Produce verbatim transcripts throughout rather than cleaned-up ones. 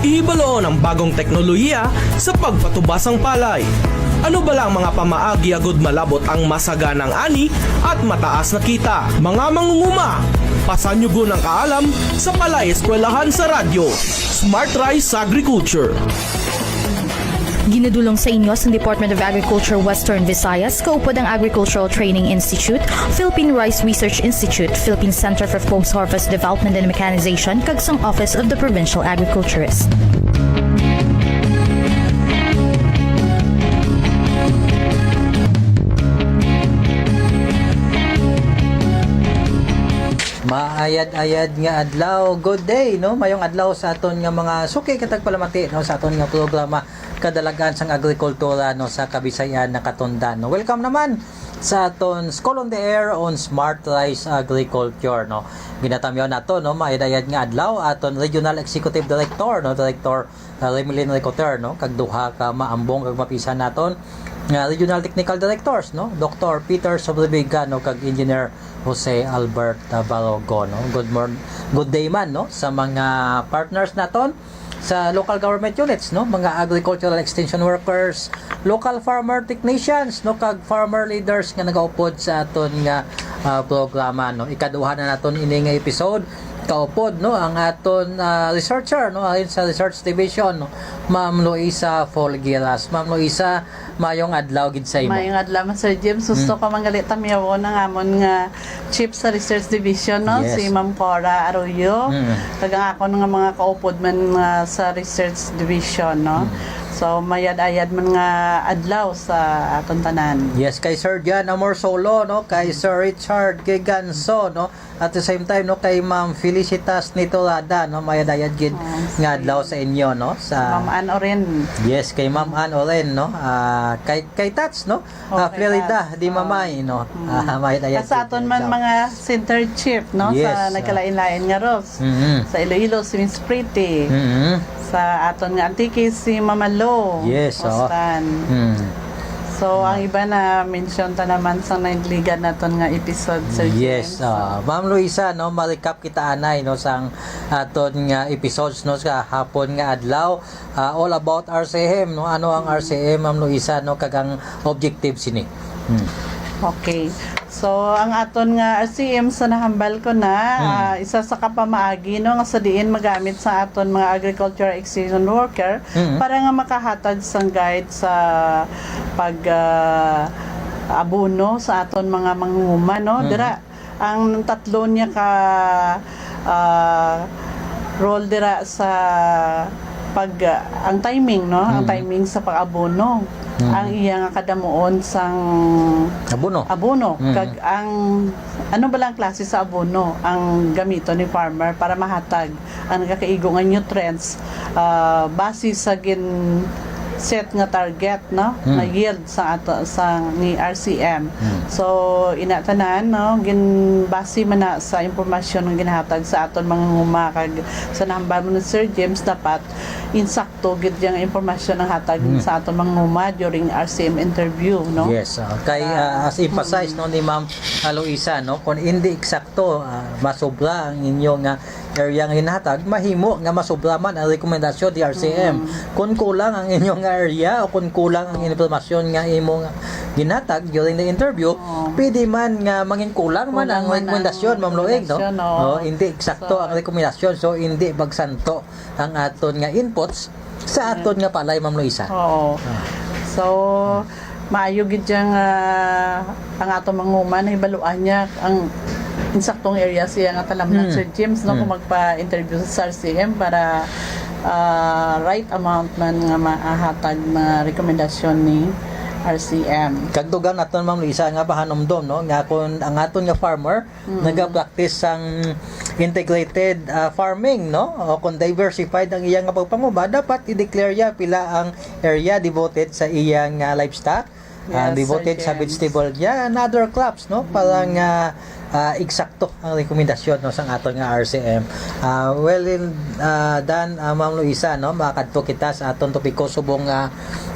Hibaloon ang bagong teknolohiya sa pagpatubas sang palay. Ano bala ang mga pamaagi agud malabot ang masaganang ani at mataas na kita? Mga mangunguma, pasanyugon ang kaalam sa Palay Eskwelahan sa Radyo. Smart Rice Agriculture. Ginadulong sa inyo sa Department of Agriculture Western Visayas, kaupod ang Agricultural Training Institute, Philippine Rice Research Institute, Philippine Center for Post-Harvest Development and Mechanization, kag sang Office of the Provincial Agriculturist. Maayad-ayad nga adlaw. Good day, no? Mayong adlaw sa aton nga mga suki kag tagpalamati, no, sa aton nga programa, Kadalagan sang Agrikultura, no, sa Kabisayan Nakatundan, no? Welcome naman sa aton School on the Air on Smart Rice Agriculture, no? Ginatamyaw nato, no, maayad-ayad nga adlaw, aton Regional Executive Director, no, Director, uh, Remilin Ricoter, no, kag duha ka maambong kag mapisan naton nga Regional Technical Directors, no, Doctor Peter Sobrebiga, no, kag Engineer Jose Albert, uh, Barogo, no. Good morn-, good day man, no, sa mga partners naton sa local government units, no, mga agricultural extension workers, local farmer technicians, no, kag farmer leaders nga nagaupod sa aton nga, ah, programa, no. Ikaduha na naton ini nga episode. Kaupod, no, ang aton, ah, researcher, no, halin sa Research Division, no, Ma'am Luisa Folgueras. Ma'am Luisa, mayong adlaw gid sa imo. Mayong adlaw man, Sir James. Gusto Mm. ko man gali tamyawon ang amon nga Chief sa Research Division, no? Yes. Si Ma'am Cora Arroyo. Mm. Kag ang akon nga mga kaupod man nga sa Research Division, no? Mm. So, mayad-ayad man nga adlaw sa aton tanan. Yes, kay Sir Jan Amor Solo, no? Kay Sir Richard Giganso, no? At the same time, no, kay Ma'am Felicitas Nitolada, no, mayad-ayad gid Oh, nga adlaw sa inyo, no, sa Ma'am Ann Oren. Yes, kay Ma'am Ann Oren, no, ah, kay, kay Tats, no, ah, Okay, Florida, Tats. di Oh. Mamay, no. Mm. Ah, mayad-ayad At sa gid aton nga man adlaw. mga center chief, no, Yes, sa ah. nagkalain-lain nga roles. Mm-hmm. Sa Iloilo, si Miss Pretty. Mm-hmm. Sa aton nga Antique, si Mama Lo Yes, oh. Ostan. Mm. So, ang iba na mention ta naman sa nagligad naton nga episode, Sir Yes, James. ah, Ma'am Luisa, no, ma-recap kita anay, no, sang aton nga episodes, no, sa hapon nga adlaw, ah, all about R C M, no, ano ang Mm. R C M, Ma'am Luisa, no, kag ang objective sini. Hmm. Okay. So, ang aton nga R C M sa nahambal ko na, Hmm. ah, isa sa kapamaagi, no, nga sa diin magamit sa aton mga agricultural extension worker Mm. para nga makahatag sang guide sa pag, ah, abono sa aton mga mangunguma, no? Mm. Dira, ang tatlo niya ka, ah, role dira sa pag, ah, ang timing, no? Ang Mm. timing sa pag-abono. Mm. Ang iya nga kadamuon sang Abono. abono. Mm. Kag ang, ano ba lang klase sa abono ang gamiton ni farmer para mahatag ang nagakaigo nga nutrients, ah, base sa gin-set nga target, no, Hmm. nga yield sa ato, sa ni R C M. Hmm. So, ina tanan, no, gin-base man na sa impormasyon nga ginahatag sa aton mga mangunguma kag sa nahambal mo ni Sir James, dapat insakto gid yang impormasyon ang hatag Hmm. sa aton mga mangunguma during R C M interview, no? Yes, ah, kay, Ah. ah, as emphasize, Hmm. no, ni Ma'am Aloisa, no, kung hindi eksakto, ah, masobra ang inyo nga area nga hinahatag, mahimo nga masobra man ang rekomendasyon ni R C M. Mm. Kung kulang ang inyong area o kung kulang ang impormasyon nga imong ginhatag during the interview, Oo. pwede man nga mangin kulang man Kulang ang man ang rekomendasyon, Ma'am Luig, no? rekomendasyon, oo. Oh, hindi eksakto So, ang rekomendasyon, so hindi magsanto ang aton nga inputs sa Yeah. aton nga palay, Ma'am Luisa. Oo. Ah. So, maayo gid yang, ah, ang ato mangunguma, nahibaluan niya ang insaktong area siya nga talamnan, Hmm. Sir James, no, Hmm. kung magpa-interview sa R C M para, ah, right amount man nga mahatag na rekomendasyon ni R C M. Kag dugang naton, Ma'am Luisa, nga pahanumdom, no, nga kung ang aton nga farmer Mm. nagapractice sang integrated, ah, farming, no, o kung diversified ang iya nga pagpanguba, dapat i-declare niya pila ang area devoted sa iyang, ah, livestock, ah, Yes, devoted Sir sa James. vegetable niya, and other crops, no? Para Mm. nga, ah, eksakto ang rekomendasyon, no, sang aton nga R C M. Ah, well, in, ah, dan, ah, Ma'am Luisa, no, makadto kita sa aton topiko subong nga,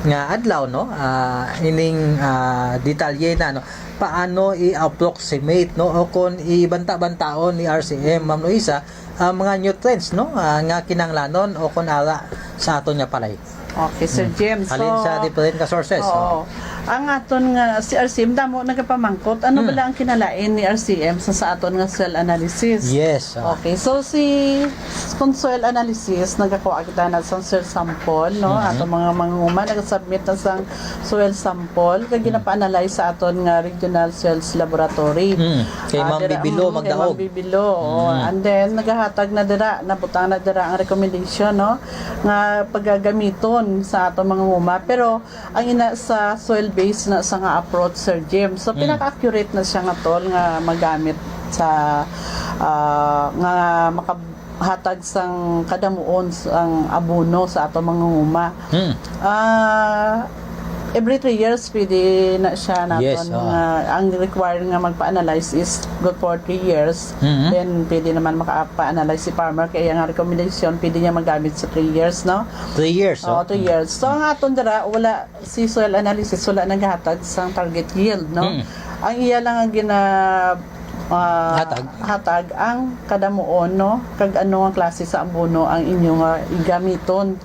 nga adlaw, no? Ah, ining, ah, detalye na, no? paano i-approximate, no, o kon ibanta-bantaon ni R C M, Ma'am Luisa, ang mga nutrients, no, ah, nga kinahanglanon o kon ara sa aton nga palay? Okay, Sir Hmm. James. Halin So, sa different nga sources, oo. oh. Ang aton nga, si R C M, damo nagapamangkot, ano Hmm. bala ang kinalain ni R C M sa, sa aton nga soil analysis? Yes, oh. Okay, so si, kung soil analysis, nagakuha kita na sa soil sample, no? Mhm. Ato mga manguma, nagasubmit na sang soil sample, kag Mhm. ginapa-analyze sa aton nga regional soils laboratory. Mhm. Kay Ah, Ma'am dira, Bibilo mm, kay Magdaog. Ma'am Bibilo, oo. Mhm. And then, nagahatag na dira, nabutang na dira ang recommendation, no? Nga pagagamiton sa aton mga manguma. Pero, ang ina sa soil-based na sa nga approach, Sir Jim. So, Mm. pinaka-accurate na siya nga tol nga magamit sa, ah, nga makahatag sang kadamuon sang abono sa ato mga manguma. Mm. Ah, every three years, pwede na siya naton Yes, oo. nga, ang required nga magpa-analyze is good for three years. Mm-hmm. Then, pwede naman makapa-analyze si farmer. Kaya nga recommendation, pwede niya magamit sa three years, no? Three years, Oo, oh. three years. So, ang aton dira, wala, si soil analysis, wala naghatag sang target yield, no? Mm. Ang iya lang ang gina-, ah, Hatag. hatag ang kadamuon, no? Kag ano nga klase sa abono ang inyo nga igamiton.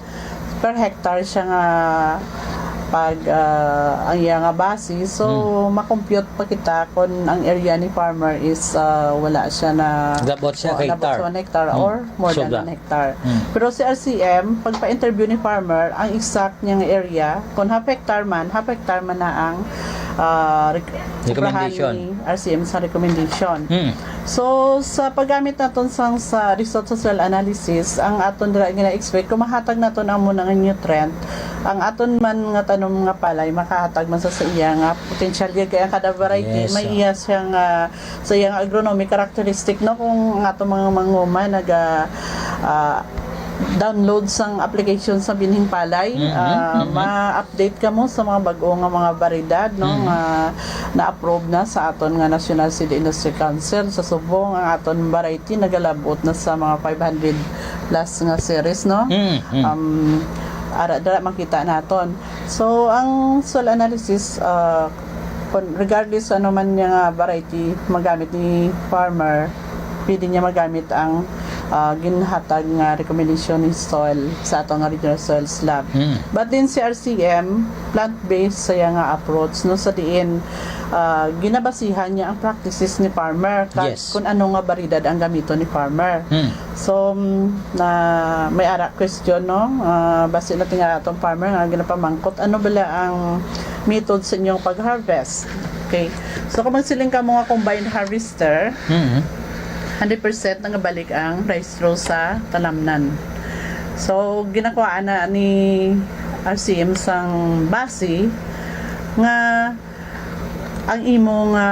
Per hectare siya nga pag, ah, ang iya nga base. So, Mm. ma-compute pa kita kung ang area ni farmer is, ah, wala siya na, Labot siya wa-, ka labot hectare. sa one hectare Mm. or more than Sobra. one hectare. Mm. Pero si R C M, pagpa-interview ni farmer, ang exact niya nga area, kung half hectare man, half hectare man na ang, ah, rec-, Recommendation. obrahan ni R C M sa recommendation. Mm. So, sa paggamit naton sang, sa result sa soil analysis, ang aton dira gina-expect, kung mahatag naton ang muna nga nutrient, ang aton man nga tanom nga palay, makahatag man sa, sa iya nga potential. Kaya ang kada variety, Yes, may oh. iya siya nga sa iyang agronomic characteristic, no? Kung ang ato mga manguma naga, ah, download sang application sa binhing palay, Mhm, ah, mhm. ma-update kamo sa mga bag-o nga mga baryedad, no? Mhm. Nga na-approve na sa aton nga National Seed Industry Council. Sa subong, ang aton variety nagalabot na sa mga five hundred plus nga series, no? Mhm, mhm. Um, ara, dira makita naton. So, ang soil analysis, ah, kon, regardless ano man niya nga variety magamit ni farmer, pwede niya magamit ang, ah, ginhatag nga recommendation ni soil sa ato nga regional soils lab. Mm. But then si R C M, plant-based sa iya nga approach, no, sa diin, ah, ginabasihan niya ang practices ni farmer, kag Yes. kung ano nga baryedad ang gamiton ni farmer. Mm. So, mm, na may ara question, no? Ah, basi natin nga atong farmer nga ginapamangkot, ano bala ang method sa inyong pag-harvest? Okay. So, kung magsiling ka mo nga combined harvester, Mhm. hundred percent nangabalik ang rice straw sa talamnan. So, ginakuha na ni R C M sang base nga ang imo nga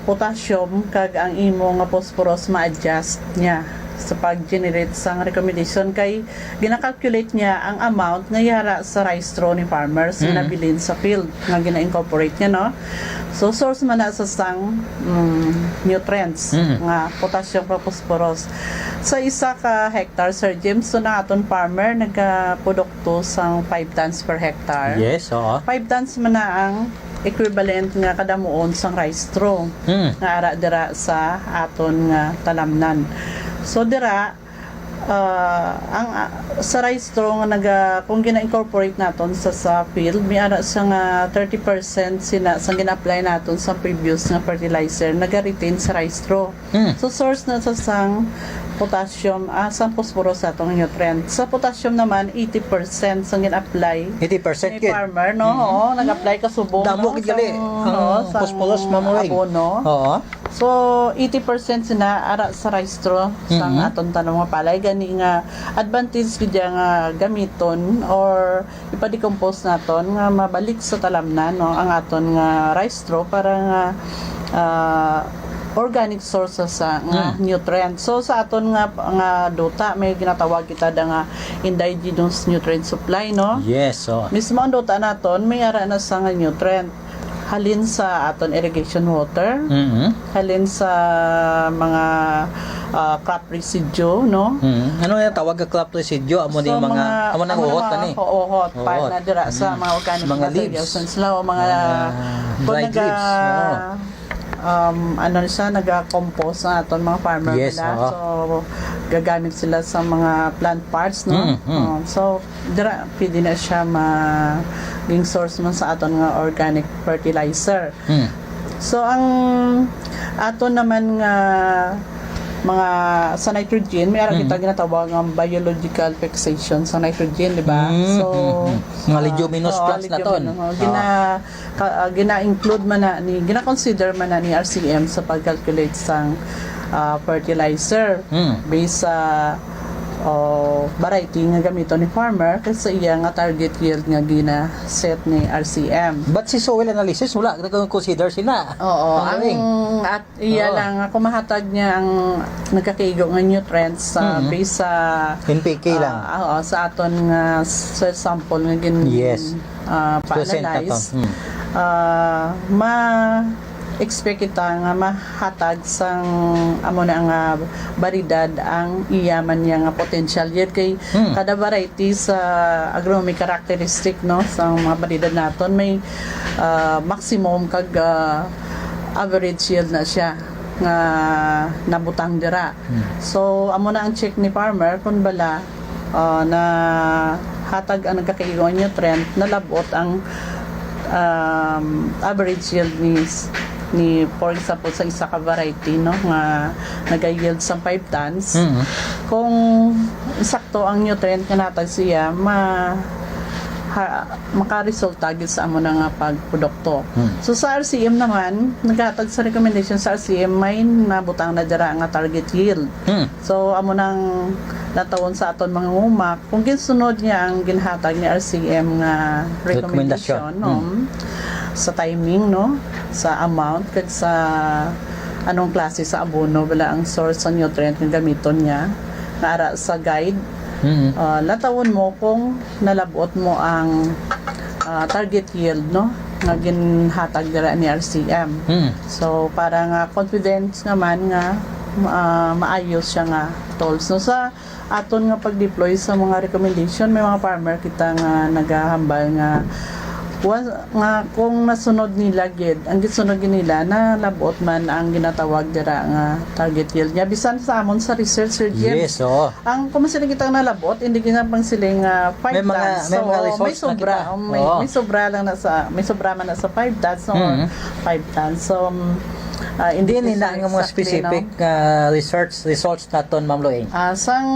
potassium kag ang imo nga phosphorus ma-adjust niya sa pag-generate sang recommendation, kay gina-calculate niya ang amount nga yara sa rice straw ni farmers nga Mm. nabilin sa field nga gina-incorporate niya, no? So, source man na sa sang, mm, nutrients Mm. nga potassium kag phosphorus. Sa isa ka hectare, Sir James, so na aton farmer nagaprodukto sang five tons per hectare. Yes, oo. Five tons man na ang equivalent nga kadamuon sang rice straw Mm. nga ara dira sa aton nga talamnan. So, dira, ah, ang, ah, sa rice straw nga naga-, kung gina-incorporate naton sa, sa field, may ara siya nga thirty percent sina, sang gina-apply naton sa previous nga fertilizer, naga-retain sa rice straw. Mm. So, source na sa sang potassium, ah, sang phosphorus sa atong nutrient. Sa potassium naman, eighty percent sang gin-apply Eighty percent ni gid. farmer, no? Mm. Oo, nag-apply ka subong, Damo no? gid gali Sang, ang oo, sang phosphorus, Ma'am Roy. abono. Oo. So, eighty percent sina ara sa rice straw sang Mm-hmm. aton tanom nga palay. Gani nga advantage gid ya nga gamiton or ipa-decompose naton nga mabalik sa talamnan, no, ang aton nga rice straw para nga, ah, organic sources sa nga Mm. nutrient. So, sa aton nga, nga duta, may ginatawag kita da nga indigenous nutrient supply, no? Yes, so. Mismo ang duta naton, may ara na sa nga nutrient. Halin sa aton irrigation water, Mm-hmm. halin sa mga, ah, crop residue, no? Mm. Ano yung tawag nga crop residue? Amo ni So, mga, mga, amo nang amo na uhot mga ani? uhot, Uhot. para na dira sa Mm. mga organic Mga materials leaves. and sila, o mga, Mga kung dried naga-, leaves. Oo. Um, ano na siya, naga-compost ang aton mga farmer Yes, nila. oo. So, gagamit sila sa mga plant parts, no? Mm, mm. Oh, so, dira, pwede na siya maging source man sa aton nga organic fertilizer. Mm. So, ang aton naman nga mga sa nitrogen, may ara Mm. kita ginatawag nga biological fixation sa nitrogen, di ba? Mm, So, mm, mm. Mga ah, leguminous oo, plants na ton. legumino-, oh, Ah. gina-, ka-, ah, gina-include man na ni, gina-consider man na ni R C M sa pag-calculate sang, ah, fertilizer Mm. based sa, oh, variety nga gamiton ni farmer kag sa iya nga target yield nga gina-set ni R C M. But si soil analysis, wala na kung consider sila. Oo, Ang ang galing. at iya Oo. lang nga kumahatag niya ang nagkakaigo nga nutrients sa Mm. based sa, N P K lang. ah, oo, sa aton nga soil sample nga gin-, Yes. ah, Percent na to. pa-analyze. Hmm. Ah, ma-expect kita nga mahatag sang amo na nga baridad ang iya man niya nga potential yield kay Hmm. kada variety sa agronomic characteristic, no, sa mga baridad naton may, ah, maximum kag, ah, average yield na siya nga nabutang dira. Hmm. So, amo na ang check ni farmer kung bala, ah, na hatag ang nagkakaigo nga nutrient, nalabot ang, um, average yield ni, ni, for example, sa isa ka variety, no, nga nag-yield sa five tons. Mm. Kung sakto ang nutrient nga natag siya, ma-, ha-, makaresulta gid sa amo na nga pagprodukto. Mm. So, sa R C M naman, naghatag sa recommendation sa R C M, may nabutang na dira nga target yield. Mm. So, amo nang natawon sa aton mga ngumak, kung ginsunod niya ang ginhatag ni R C M nga Rekomendasyon. recommendation, no? Mm. Sa timing, no? Sa amount, kag sa anong klase sa abono, bala ang source sa nutrient nga gamiton niya, nga ara sa guide. Mm. Ah, latawon mo kung nalabot mo ang, ah, target yield, no? Nga ginhatag dira ni R C M. Mm. So, para nga confidence nga man nga, ah, maayo siya nga tools, no? Sa aton nga pag-deploy sa mga recommendation, may mga farmer kita nga nagahambal nga wa-, nga kung nasunod nila gid, ang gisunod gid nila, nalabot man ang ginatawag dira nga target yield niya. Bisan sa amon sa research, Sir James, Yes, oo. ang kung sila kita nalabot, hindi gid na pang sila nga five May mga, tons. may So, mga may results na sobra, kita. oh, may, Oo. may sobra lang na sa, may sobra man na sa five tons or Mhm. five tons. So, um, ah, hindi Hindi ko ni na sa ang mga exactly, specific, no? ah, research results naton, Ma'am Loing. Ah, sang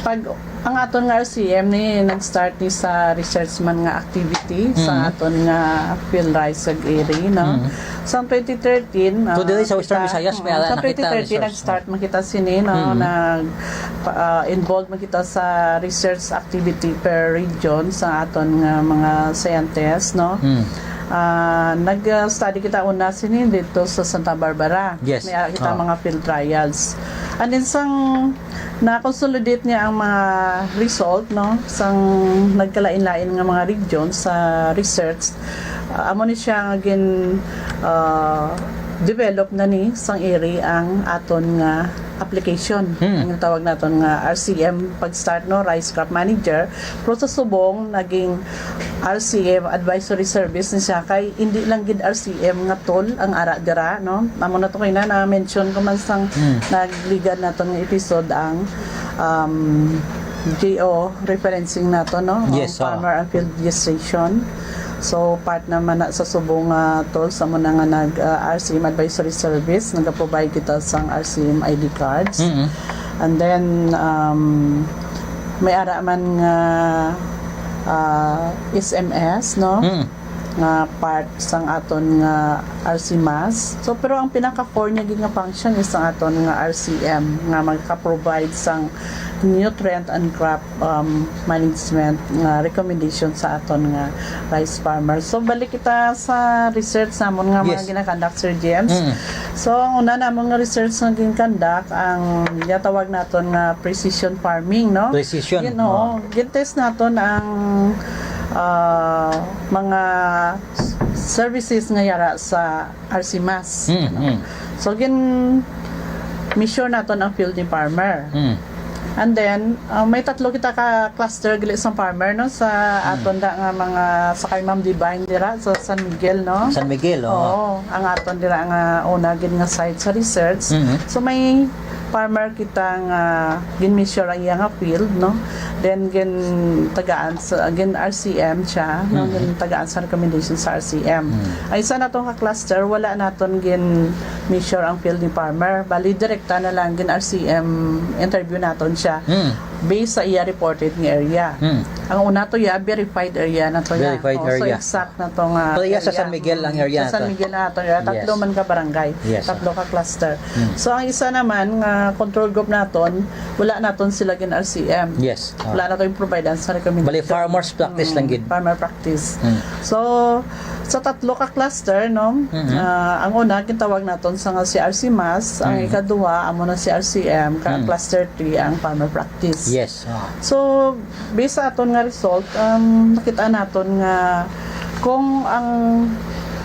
pag, ang aton nga R C M ni nag-start ni sa research man nga activity sa Mm. aton nga field rice kag iri, no? Mm. Sang twenty thirteen, So, diri ah, sa Western kita, Visayas, may mm, ara sa na kita twenty thirteen, research. nag-start man kita sini, no? Mm. Nag, pa-, ah, involved man kita sa research activity per region sa aton nga mga scientists, no? Mm. Ah, nag-study kita una sini dito sa Santa Barbara. Yes. May ara kita Oh. mga field trials. And then sang na-consolidate niya ang mga result, no, sang nagkalain-lain nga mga region sa research, ah, amo ni siya nga gin, ah, develop na ni sang iri ang aton nga application. Hmm. Ang tawag naton nga R C M pag-start, no, Rice Crop Manager. Pero sa subong, naging R C M advisory service ni siya kay hindi lang gid R C M nga tool ang ara dira, no? Amo na to kay na na-mention ko man sang Hmm. nagligad naton nga episode ang, um, geo-referencing nato, no? Ang Yes, oo. Farmer and Field Registration. So, part naman na sa subong nga tools, amo na nga nag, ah, R C M Advisory Service, nag-provide kita sang R C M I D cards. Mm-mm. And then, um, may ara man nga, ah, S M S, no? Mm. Nga part sang aton nga R C M A S. So, pero ang pinaka-core niya gid nga function is ang aton nga R C M nga magka-provide sang nutrient and crop, um, management nga recommendation sa aton nga rice farmer. So, balik kita sa research namon nga mga Yes. ginakandak, Sir James. Mm. So, ang una namon nga research nga ginkandak, ang ginatawag naton nga precision farming, no? Precision, Gin-, oo, oo. gin-test naton ang, ah, mga s-, services nga yara sa R C M A S, Mm, no? mm. So, gin-measure naton ang field ni farmer. Mm. And then, uh, may tatlo kita ka cluster gali sa farmer, no, sa aton da nga mga, sa kay Ma'am Divine dira sa San Miguel, no? San Miguel, oo. Oo, ang aton dira nga una gid nga site sa research. Mhm. So may farmer kita nga gin-measure ang iya nga field, no? Then gin tagaan sa, gin R C M siya, no? Mhm. Gin tagaan sa recommendation sa R C M. Mhm. Ang isa naton ka cluster, wala naton gin-measure ang field ni farmer. Bali, direkta na lang gin R C M interview naton siya. Mhm. Based sa iya reported nga area. Hmm. Ang una to ya, verified area na to ya. Verified Oh, so area. Exact na to nga Pero iya sa area. San Miguel ang Mm, area sa San to. Miguel na to ya. Tatlo Yes. man ka barangay, Yes. tatlo ka cluster. Hmm. So ang isa naman nga control group naton, wala naton sila gin R C M. Yes. Oh. Wala naton yung provide sa recommendation. Bali, farmers practice Mm, lang gid. Farmer practice. Hmm. So sa tatlo ka cluster, no? Mhm. Ah, ang una gintawag naton sa nga si R C mas, ang Mm. ikaduha amo na si R C M, ka Mm. cluster three ang farmer practice. Yes. Ah. So, based sa aton nga result, um, nakita naton nga kung ang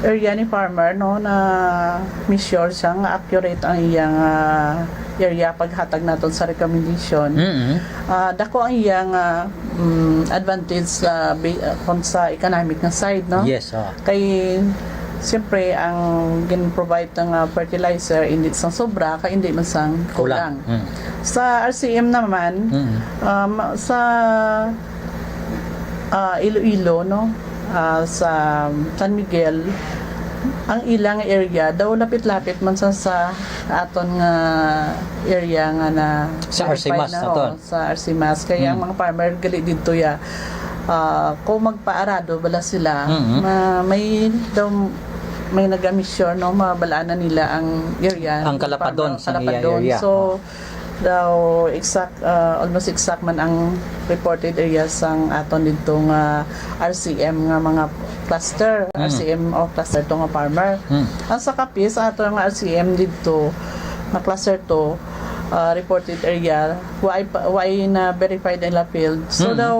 area ni farmer, no, na measure siya nga accurate ang iyang, ah, area paghatag naton sa recommendation. Mm-hmm. Ah, dako ang iyang, ah, mm, advantage sa bi-, ah, kung sa economic nga side, no? Yes, oh. Kay, siyempre, ang gin-provide nga fertilizer, hindi sang sobra, kay hindi man sang Kulang. Kulang. Mm. Sa R C M naman, Mm. um, sa, ah, Iloilo, no? Ah, sa San Miguel, ang ilang area daw lapit-lapit man sa, sa aton nga area nga na Sa R C mas na, naton. Oh, sa R C mas. Kaya ang Mm. mga farmer gali didto ya, ah, kung magpaarado bala sila, Mm-hmm. ma-, may daw, may nag-amisyon, no, mabalaan na nila ang area, Ang kalapadon ang sa iya kalapadon. Area. So, daw exact, ah, almost exact man ang reported area sang aton didto nga R C M nga mga cluster, Mm. R C M o cluster to nga farmer. Mm. Ang sa Capiz, ato nga R C M didto nga cluster to, ah, reported area, why pa, why na verified nila field. So Mm. daw,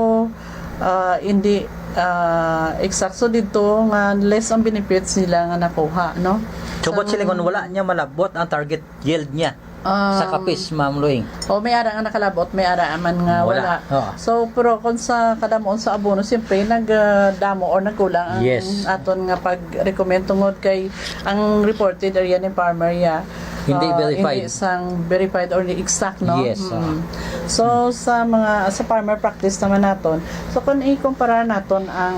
ah, hindi, ah, exact. So didto nga less ang benefits nila nga nakuha, no? So, So, but sila kung wala niya malabot ang target yield niya sa Um, Capiz, Ma'am Luing. Oh, may ara nga nakalabot, may ara man nga Wala. wala. Oo. So, pero kung sa kadamuon sa abono, siyempre, nag, ah, damo or nagkulang ang Yes. aton nga pag-recommend tungod kay ang reported area ni farmer ya, Hindi ah, verified. hindi sang verified or ni exact, no? Yes, Mm. oo. So, sa mga, sa farmer practice naman naton, so kung ikumpara naton ang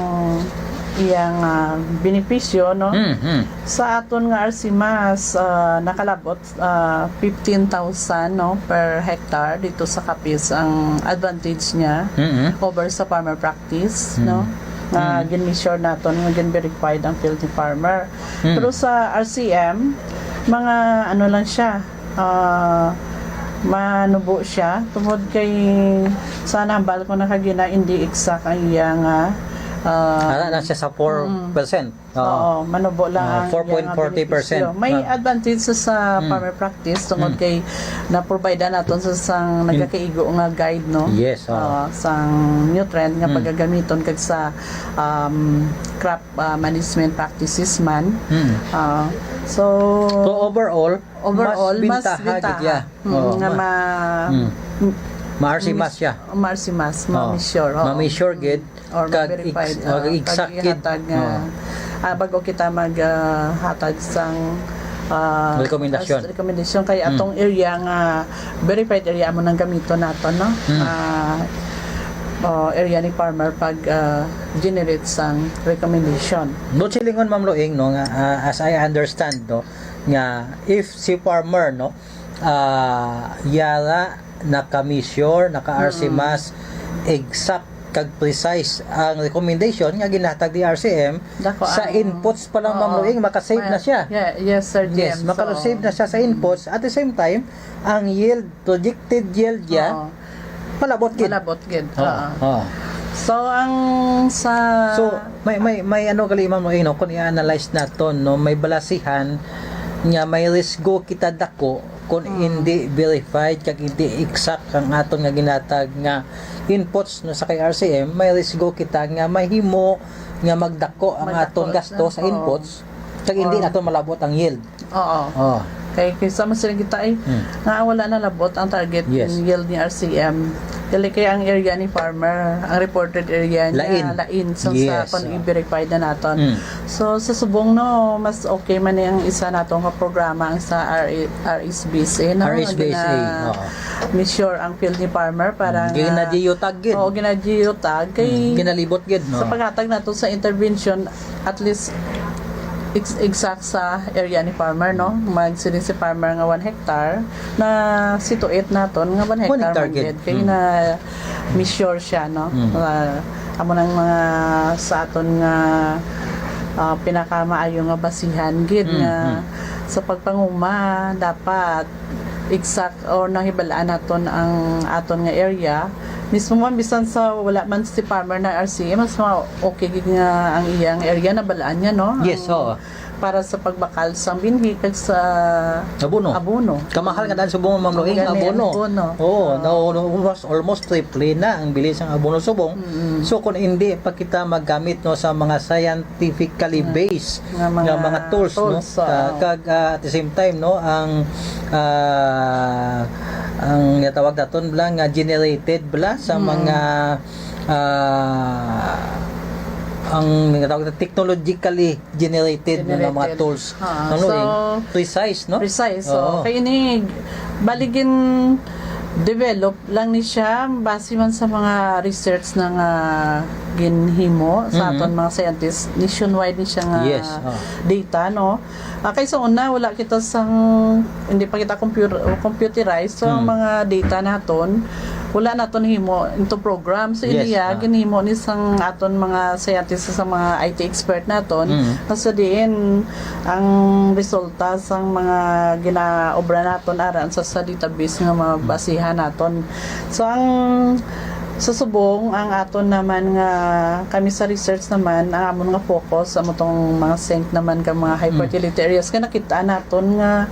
iyang, ah, benepisyo, no? Mm, mm. Sa aton nga R C mas, ah, nakalabot, ah, fifteen thousand, no, per hectare dito sa Capiz ang advantage niya Mm-hmm. over sa farmer practice, Mm. no? Nga Mm. gin-measure naton, nga gin-verified ang field ni farmer. Mm. Pero sa R C M, mga ano lang siya, ah, manubo siya tungod kay sa nambal ko na kagina, hindi exact ang iya nga, ah, Ara na siya sa four percent. Mm. Oo. Oo, manubo lang Ah, ang four point forty percent. Iya nga benepisyo. May Ah. advantage sa, sa Mm. farmer practice tungod Mm. kay na-provide naton sa sang Mm. nagakaigo nga guide, no? Yes, oo. Ah, sang nutrient nga Mm. pagagamiton kag sa, um, crop, ah, management practices man. Mm. Ah, so, So, overall, overall, mas mas bintaha bintaha. gid, yeah. Mm, Oo, nga ma-, ma-, mm. m-, Ma-R C mas, mas siya. Ma-R C mas, Oo. ma-measure, oo. Ma-measure gid. Or Kag ma-verify, ex-, ah, kag exact kag gid. ihatag nga, Oo. ah, bago kita mag, ah, hatag sang, ah, Rekomendasyon. as-, rekomendasyon kay Mm. atong area nga verified area amo nang gamiton naton, no? Mm. Ah, oh, area ni farmer pag, ah, generate sang recommendation. But silingon, Ma'am Luing, no, nga, ah, as I understand, no, nga if si farmer, no, ah, yara naka-measure, naka-R C Mm. mas exact kag precise ang recommendation nga ginhatag ni R C M Dako sa ang inputs pa lang, Ma'am Oo. Luing, makasave Ma-, na siya. yeah, yes, Sir Yes, Jem. makasave So, na siya sa mm. inputs. At the same time, ang yield, projected yield niya, Oo. malabot gid. Malabot gid. Oo, Oo. oo. So, ang sa So, may, may, may ano gali, Ma'am Luing, no, kung i-analyze naton, no, may balasihan nga may risgo kita dako kung Mm. hindi verified kag hindi exact ang aton nga ginatag nga inputs, no, sa kay R C M, may risgo kita nga mahimo nga magdako ang Magdako aton gasto na, sa oo. inputs kag hindi Or naton malabot ang yield. Oo. Oh. Kay kaysa man sila kita ay, Hmm. nga wala na labot ang target Yes. yield ni R C M. Dili kay ang area ni farmer, ang reported area niya, Lain. lain sa, Yes, sa kon oh. i-verify na naton. Mm. So, sa subong, no, mas okay man ni ang isa naton nga programa, ang sa R- R S B S A, no? R S B S A, Nga gina- oo. measure ang field ni farmer para Gina-geotag gid. Oo, gina-geotag. Kay Mm, ginalibot gid, no? Sa paghatag nato sa intervention, at least ex- exact sa area ni farmer, no? Magsiling si farmer nga one hectare, na situate naton nga one One hectare hectare man gid. gid. Kay Mm. na measure siya, no? Mm. Ah, amo nang mga sa aton nga ah, pinakamaayo nga basihan gid Mm, nga mm. sa pagpanguma dapat exact or nahibal-an naton ang aton nga area. Mismo man, bisan sa wala man si farmer na R C M, mas ma- okay gid nga ang iyang area nabal-an niya, no? Yes, Ang- oo. Para sa pagbakal sa binhi kag sa Abono. Abono. Kamahal nga daan subong, Ma'am Loing, Gani, abono. abono. Oo, Ah. na almost triple na ang bili sang abono subong. Mm. So kung hindi pa kita maggamit, no, sa mga scientifically Mm. based Nga mga nga mga tools, no, tools, oo. ah, kag ah, at the same time, no, ang ah, ang tawag naton bala nga generated bala sa Mm. mga ah, ang tawag na technologically generated, no, na mga Generated. tools. Ah, Ano so, eh? Precise, no? Precise. So, Oo. Kay ini, bali gin develop lang ni siya base man sa mga research na nga ginhimo sa Mhm. aton mga scientists. Nationwide ni siya nga Yes, oh. data, no? Ah, kay sa una, wala kita sang, hindi pa kita computer, computerized. So, ang Hmm. mga data naton, wala naton himo into program. So, Yes, iniya, ah. ginhimo ni sang aton mga scientists, sa mga I T expert naton, Hmm. nga sa diin ang resulta sang mga ginaobra naton aran sa, sa database nga mabasihan naton. So, ang sa subong, ang aton naman nga, kami sa research naman, ang amon nga focus, amo tong mga sink naman ka mga high Mm. fertility areas, kay nakita naton nga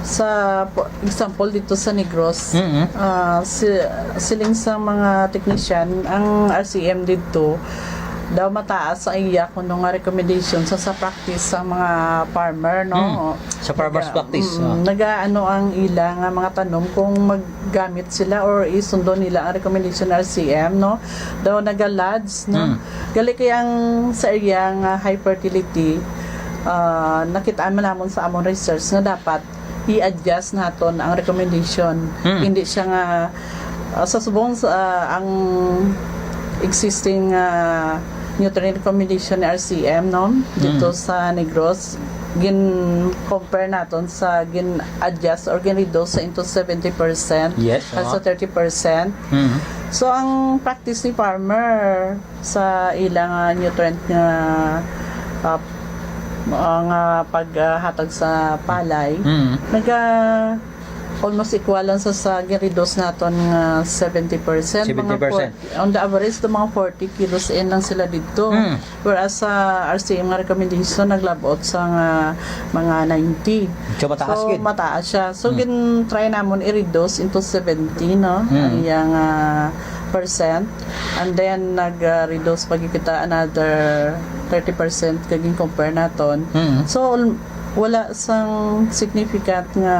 sa, for example, dito sa Negros, Mm-mm. ah, si, siling sa mga technician, ang R C M dito, daw mataas ang iya kuno nga recommendation sa, sa practice sa mga farmer, no? Mm. Sa farmers Naga- practice, mm, oh. Nagaano ang ila nga mga tanom kung maggamit sila or isundo nila ang recommendation R C M, no? Daw naga-lads, no? Mm. Gali kay ang sa area nga high fertility, ah, nakita man namon sa amon research nga dapat i-adjust naton ang recommendation. Mm. Hindi siya nga, ah, sa subong sa, ah, ang existing, ah, nutrient recommendation ni R C M, no? Dito Mm. sa Negros, gin-compare naton sa gin-adjust or gin-reduce sa into seventy percent Yes, kag oh. sa thirty percent. Mm. So, ang practice ni farmer sa ilang, ah, nutrient nga, ah, ah, nga paghatag sa palay, Mm. naga almost equal lang sa, sa gin-reduce naton nga seventy percent. Mga Seventy percent. forty, on the average, to mga forty kilos in lang sila dito. Mm. Whereas sa R C M nga recommendation, naglabot sa nga mga ninety. So, mataas So, gid. mataas siya. So, Mm. gin-try namon i-reduce into seventy, no? Mm. Ang iyang, ah, percent. And then, nag-reduce pa gid kita another thirty percent kag gin-compare naton. Mm. So, al- wala sang significant nga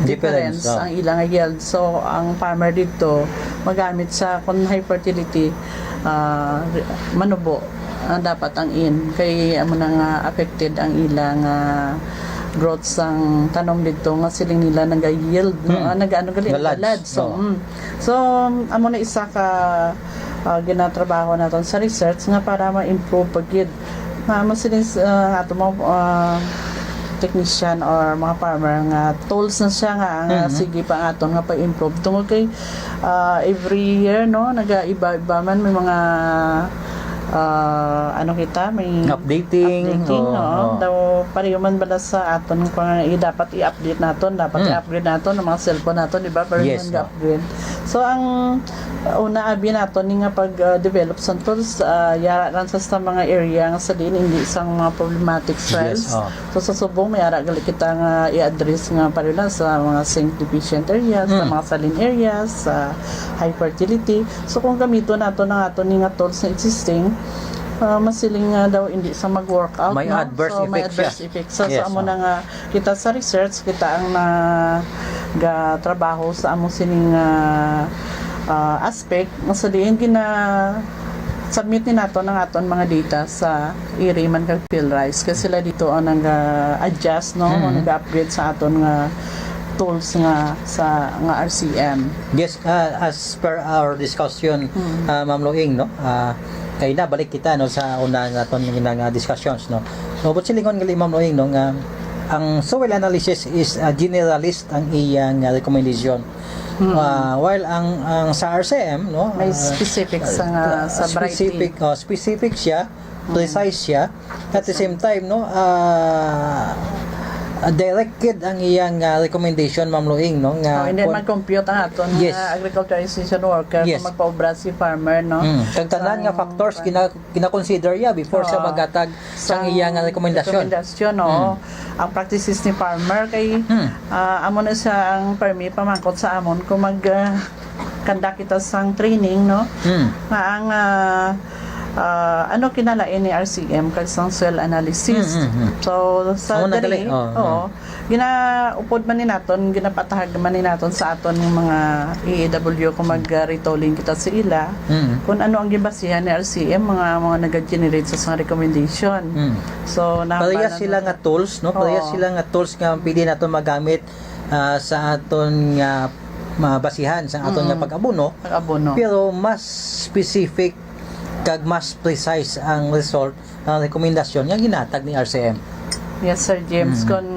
Difference, difference oh. ang ilang yield. So, ang farmer dito, magamit sa kung high fertility, ah, manubo ang dapat ang in. Kay amo na nga affected ang ilang, ah, growth sang tanom dito nga siling nila naga-yield, no? Hmm. Ah, nag-ano gali, Nalads. nalads. So, Oh. mm. So, amo na isa ka, ah, ginatrabaho naton sa research nga para ma-improve pa gid. Nga, amo sini, ah, ato mga, ah, technician or mga farmer nga tools na siya nga, nga Mhm. sige pa ang aton nga pag-improve. Tungod kay, ah, every year, no, nagaiba-iba man, may mga, ah, ano kita, may Updating, updating, oo, no? Oo. Daw, pareho man bala sa aton kung i-, dapat i-update naton, dapat Mm. i-upgrade naton ang mga cellphone naton, di ba? Pareho Yes, man oo. ga-upgrade. So, ang una abi naton ni nga pag, ah, develop sa tools, ah, yara lang sa, sa mga area nga sa diin hindi sang mga problematic soils. Yes, oh. So, sa subong, may ara gali kita nga i-address nga pareho na sa mga zinc deficient areas, sa Mm. mga saline areas, sa high fertility. So, kung gamiton nato ang aton ni nga tools na existing, ah, masiling nga daw hindi sa mag-workout, May no? adverse So, may effect siya. adverse effect. So, Yes, sa amo oh. na nga, kita sa research, kita ang nagatrabaho sa amo sining, ah, ah, aspect, nga sa diin gina-submit ni nato ang aton mga data sa iri man kag PhilRise. Kay sila dito ang nag-adjust, no? O Mm. nag-upgrade sa aton nga tools nga sa, nga R C M. Yes, ah, as per our discussion, Mm. ah, Ma'am Loing, no? Ah, kay nabalik kita, no, sa una naton nga, nga discussions, no? So, but silingon gali, Ma'am Loing, no, nga ang soil analysis is, ah, generalist ang iyang, ah, recommendation. Mm. Ah, while ang, ang sa R C M, no, May ah, specific sa nga, ah, sa specific, variety. oh, specific siya, Mm. precise siya. At the same time, no, ah, ah, directed ang iyang, ah, recommendation, Ma'am Loing, no, nga Oh, hindi kun- man compute ang aton Yes. nga agriculture extension worker Yes. kung magpaobra si farmer, no? Mm. Kag tanan nga Sa factors gina-, gina-consider ya before siya Oo. maghatag sang Sang iyang rekomendasyon. rekomendasyon, oo. Mm. Ang practices ni farmer kay, Mm. ah, amo na siya ang permi pamangkot sa amon kung mag, ah, conduct kita sang training, no? Mm. Nga ang, ah, ah, ano kinalain ni R C M kag sang soil analysis. Mm, mm, mm. So, sa Amo na dali, gali, oo, oo. oo. Ginaupod man ni naton, ginapatahag man ni naton sa aton mga E A W kung mag-, ah, retooling kita sa ila. Mm. Kung ano ang gibasihan ni R C M, mga, mga nag-generate sa, sa recommendation. Mm. So, Pareha nahambalan sila mo nga sa tools, no? Pareha Oo. sila nga tools nga pwede naton magamit, ah, sa aton nga mabasihan, sa aton nga Mm. pag-abono. Pag-abono. Pero mas specific kag mas precise ang result, ang rekomendasyon nga ginatag ni R C M. Yes, Sir James. Mm. Kung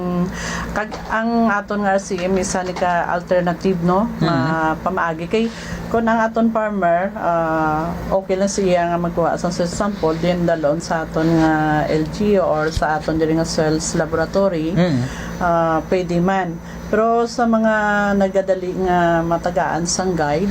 kag ang aton nga R C M isa ni ka alternative, no, nga Mm. pamaagi kay kung ang aton farmer, ah, okay lang siya nga magkuha sa sample, then dalon sa aton nga L G U or sa aton diri nga soils laboratory, Mm. ah, pwede man. Pero sa mga nagadali nga matagaan sang guide,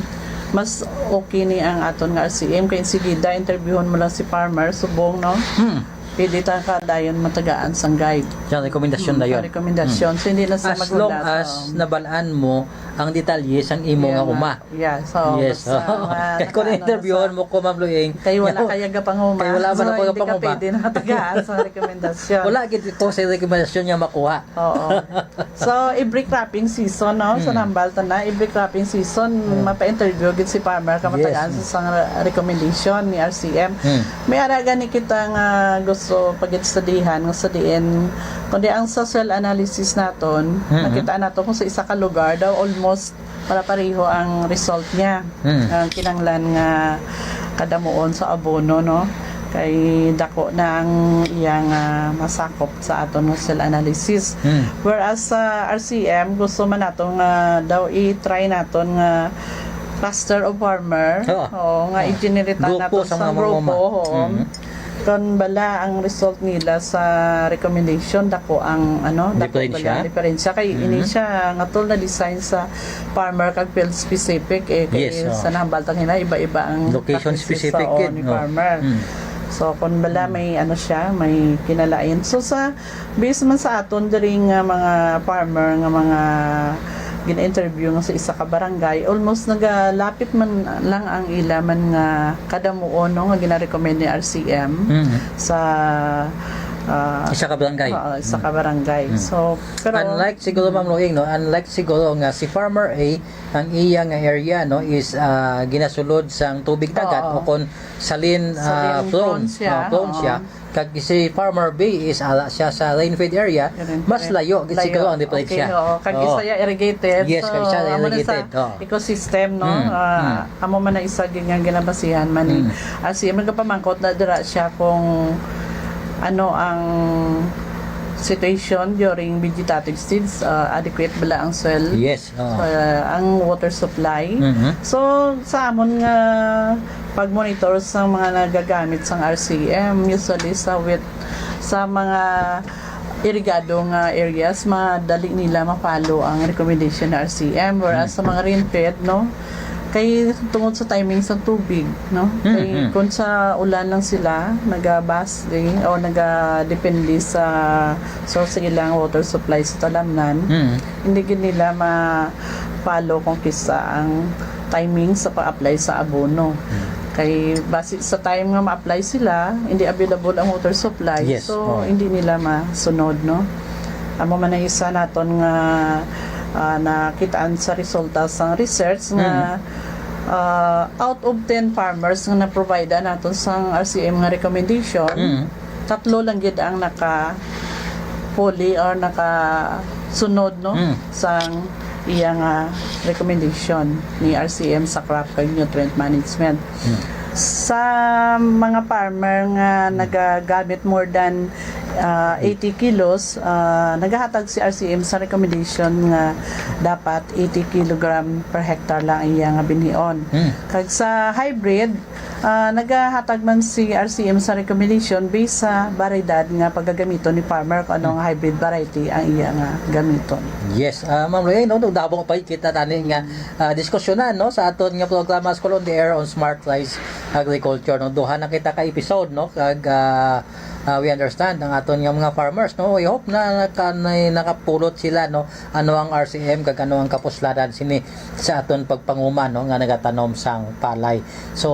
mas okay ni ang aton nga R C M kay insigida interviewon mo lang si farmer subong, no? Hmm. Pwede ta ka dayon matagaan sang guide. Sa rekomendasyon Hmm, dayon. Rekomendasyon. Hmm. So, hindi na sa As long magulat, as oo. nabalaan mo ang detalye sang imo Yeah, nga ma-, uma. yeah. So, Yes, basta, oo. ma-, Kay kung nakaano na interviewon sa mo ko, Ma'am Luing, Kay wala no, kaya gapanguma. kay wala man So, ako hindi ka gapanguma. pwede na matagaan sa rekomendasyon. Wala gid ko sa rekomendasyon niya makuha. Oo. So, every cropping season, no? Sa Hmm. nambal ta na, every cropping season, Hmm. mapa-interview gid si farmer ka Yes. matagaan sa sang re-, recommendation ni R C M. Hmm. May ara gani kita nga gusto pag-studihan nga sa diin, kundi ang sa soil analysis naton, Hmm. nakita nato kung sa isa ka lugar daw almost para pareho ang result niya. Hmm. Ang kinahanglan nga kadamuon sa abono, no? Kay dako na ang iyang, ah, masakop sa aton nga soil analysis. Hmm. Whereas sa R C M, gusto man nato nga daw i-try naton nga cluster of farmer. Oo. Oo, nga Oo. i-generate Grupo naton sa sa mga grupo, mamama. oo. Mhm. Kon bala ang result nila sa recommendation, dako ang, ano, dako Diferensya? bala ang diferensya. Kay Mhm. ini siya nga tool na design sa farmer kag field specific, eh, kay Yes, oo. sa nahambal ta kanina, iba-iba ang Location practices, specific oo, gid, ni no? farmer. Mm. So, kung bala Mm. may, ano siya, may kinalain. So, sa, based man sa aton diri nga mga farmer nga mga gina-interview nga sa isa ka barangay, almost nagalapit man lang ang ila man nga kadamuon, no, nga gina-recommend ni R C M Mm. sa, ah, Isa ka barangay. oo, isa ka Mm. barangay. Mm. So, pero Unlike siguro, Ma'am Luing, no? Unlike siguro nga si Farmer A, ang iya nga area, no, is, ah, ginasulod sang tubig dagat Oo. o kon salin, ah, Salin prone, prone siya, ah, prone oo. siya. Kag si Farmer B is ala siya sa rain-fed area, Rain-fed. mas layo gid Layo. siguro ang diferensya. Okay, oo. Kag Oo. isa ya irrigated. Yes, So, kag isa amo na sa irrigated, oo. ecosystem, no? Mm, Ah, mm. amo man na isa gid nga ginabasihan man ni Mm. R C M, nagapamangkot na dira siya kung ano ang situation during vegetative stage, ah, adequate bala ang soil, Yes, oo. ah, ang water supply. Mhm. So, sa amon nga pag-monitor sa mga nagagamit sang R C M, usually sa wet, sa mga irigado nga areas, madali nila ma-follow ang recommendation ng R C M, whereas Mm. sa mga rain-fed, no, kay tungod sa timing sa tubig, no? Mm, Kay mm. kung sa ulan lang sila nagabase o nagadepende sa source sa ilang water supply sa talamnan, Mm. hindi gid nila ma-follow kung kisa ang timing sa pag-apply sa abono. Mm. Kay basi sa time nga ma-apply sila, hindi available ang water supply. Yes, so, oh. Hindi nila masunod, no? Amo man ang isa naton nga, ah, nakitaan sa resulta sang research nga, Mm. ah, out of ten farmers nga na-provide naton sang R C M nga recommendation, Mm. tatlo lang gid ang naka fully or nakasunod, no, Mm. sang iya nga recommendation ni R C M sa crop kag nutrient management. Mm. Sa mga farmer nga nagagamit more than, ah, eighty kilos, ah, nagahatag si R C M sa recommendation nga dapat eighty kilogram per hectare lang ang iya nga binhion. Mm. Kag sa hybrid, ah, nagahatag man si R C M sa recommendation based sa variedad nga pagagamiton ni farmer kung anong hybrid variety ang iya nga gamiton. Yes, ah, Ma'am Lorraine, no, nagdabo pa kita tani nga, ah, diskusyonan, no, sa aton nga programa School on the Air on Smart Rice Agriculture, no. Duha na kita ka episode, no, kag, ah, ah, we understand ang aton nga mga farmers, no. We hope na naka-, na, nakapulot sila, no, ano ang R C M kag ano ang kapuslanan sini sa aton pagpanguma, no, nga nagatanom sang palay. So,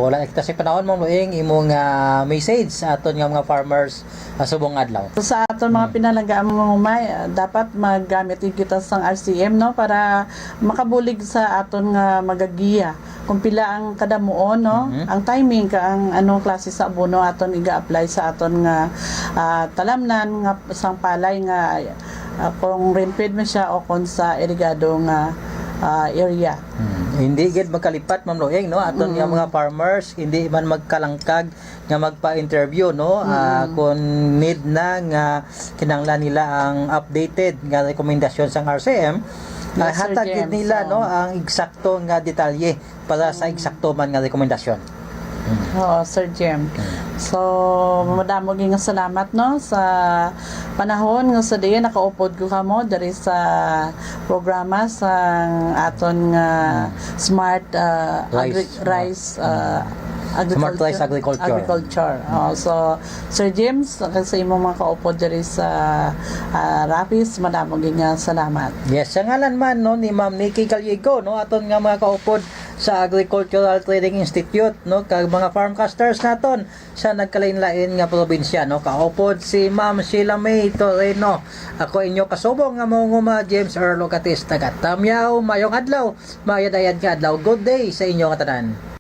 wala na kita sa panahon, Ma'am Luing, imong, ah, message sa aton nga mga farmers, ah, subong adlaw. So, sa aton mga Mm. pinalangga ang mga umay, ah, dapat maggamit din kita sang R C M, no, para makabulig sa aton nga magagiya kung pila ang kadamuon, no, Mhm. ang timing ka ang anong klase sa abono aton iga-apply sa aton nga, ah, talamnan nga sang palay nga, ah, kung rain-fed man siya o kung sa irigado nga, ah, area. Hmm. Hindi gid magkalipat, Ma'am Loeng, no? Aton nga Mm. mga farmers, hindi man magkalangkag nga magpa-interview, no? Ah, Mm. kung need na nga kinahanglan nila ang updated nga rekomendasyon sang R C M, ah, Yes, Sir hatag gid James. nila, So, no, ang eksakto nga detalye para sa Mm. eksakto man nga rekomendasyon. Mm. Oo, Sir Jim. Mm. So, madamo gyud nga salamat, no, sa panahon nga sa diin nakaupod ko kamo diri sa programa sang aton nga Mm. smart, ah, agri-, Rice. rice, ah, Mm. Smart agriculture. rice agriculture. Agriculture. Mm. Oh, so, Sir James, kag sa imong mga kaupod diri sa, ah, Rapis, madamo gyud nga salamat. Yes, sa ngalan man, no, ni Ma'am Nikki Gallego, no, aton nga mga kaupod sa Agricultural Training Institute, no, kag mga farmcasters naton sa nagkalain-lain nga probinsya, no, kaupod si Ma'am Sheila May Toreno. Ako inyo kasubong nga mangunguma, James Earl Ocatis, taga Tamyaw. Mayong adlaw, mayad-ayad nga adlaw. Good day sa inyo nga tanan.